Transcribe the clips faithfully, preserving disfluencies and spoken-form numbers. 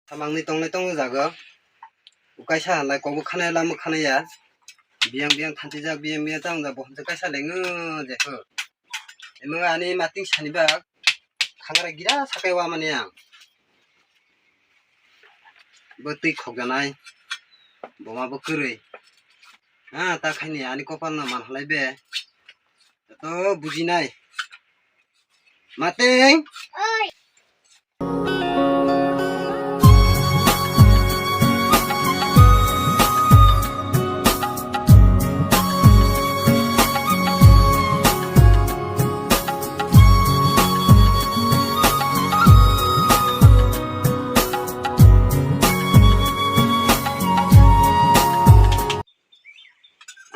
Samangni tongnai tongo jaga. Ukaisa halai kobo khanai lama khanai ya. Biyang biyang thanti jak biyang biyang tang jak bohonse kaisa lengo jekho. Emo ani mating sani bak. Thangra gira sakai wa mani ang. Bo twi khokjanai. Boma bo kwrwi. Ah, ta khaini ani kopal no man halai be. To bujinai. Mateng. Oi.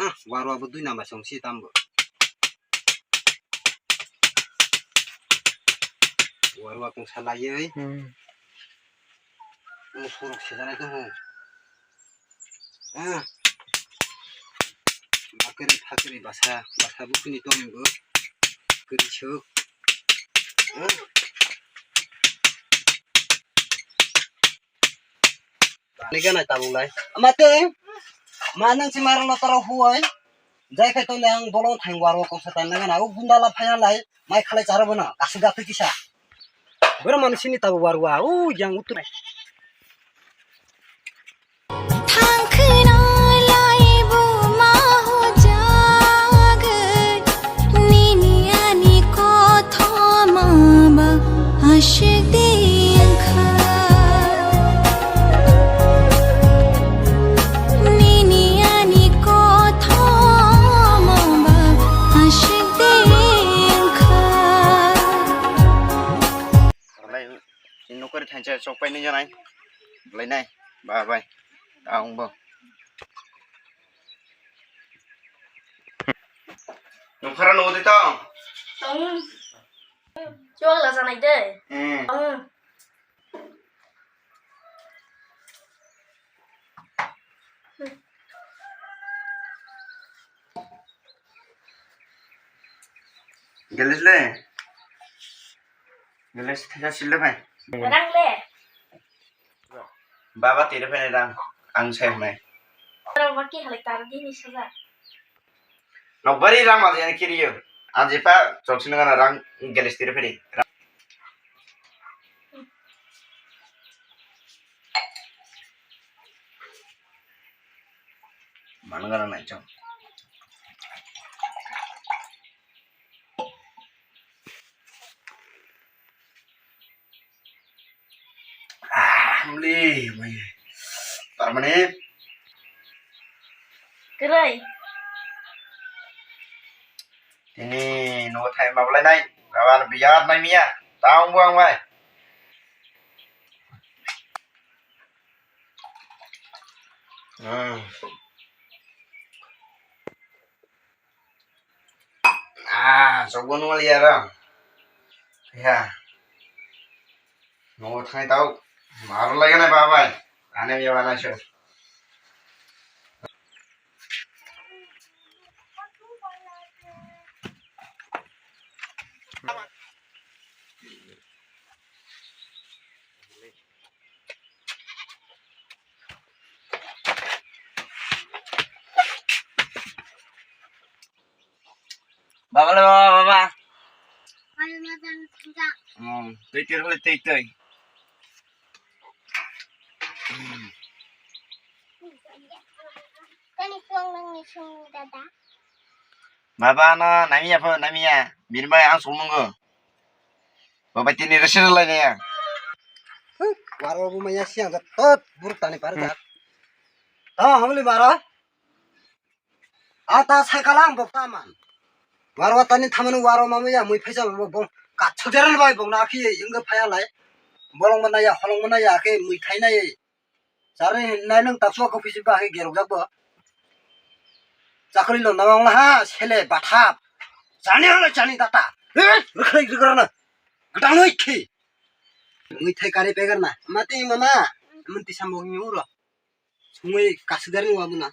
Ah, warwa bo dui number song si tambo. Warwa kung salai oi. Hmm. Ang surok sejanai to ho. Ah. Bakari thakari basa, basa bukuni tong bo. Kari suk. Ah. Ni gana tabuk lai. Ama teng. Ma nang si mara lo taro huai. Jai khai to nang bolong thang waro kong sa tan nang na. U gunda la phaya lai. Mai khalai charo bono. Kasu gatu kisa. Boro manu sini tabuk warwa. U yang utu. Thangkhwna laibu ma hojagwi, nini ani kothoma ba aswk de wngkha. Nini ani kothoma ba aswk de wngkha. Nokori thansa chokpai nung janai. Belai nai. Ba bai. Ang bo. Nung phara nung di tong. Tong. Chuak la janai de. Hmm. Tong. Gelis le. Gelis thika sile bai. Rang le. Baba tiri bai rang ang sai hwnai. Rang baki halai tar di ni saja. Nokbari rang ma jani kiriyo. Aji pa chok sini gana rang gelis tiri bai. Mano gana nai chong. Ah, mli, mli. Parmani. Kwrwi. Tini no thai ma bolai nai. Baba no biya nai miya. Taung buang bai. Hmm. Ah, chokbo nungmaliya ro. Ya. Nogo thangwi tau. Maro laiganai babai. Ani miya banai se. Baba le baba, baba. Hmm, tei tei le tei tei. Baba no namiya pho namiya. Bini bai ang songmung go. Baba tini resi lai ne ya. Waro bu maya siang tot buruk tani par. Hmm. Tama hamli mara. A ta sai kala ang bok ta man. Waro tani thamani waro mamo ya mui phaisa bo bong katsu deran bai bong na khi inga phaya lai. Bolong mana ya holong mana ya ke mui thai nai. Chari nai nang ta chua ko phisi ba he gerok jak bo. Chakri lo na wang ha sele bathap. Chani hala chani tata. Eh, rikhlai rikrana. Gdang noi khi. Mui thai kari pegar na. Mati mama. Mun tisam bong ni uro. Sungui kasugari wabuna.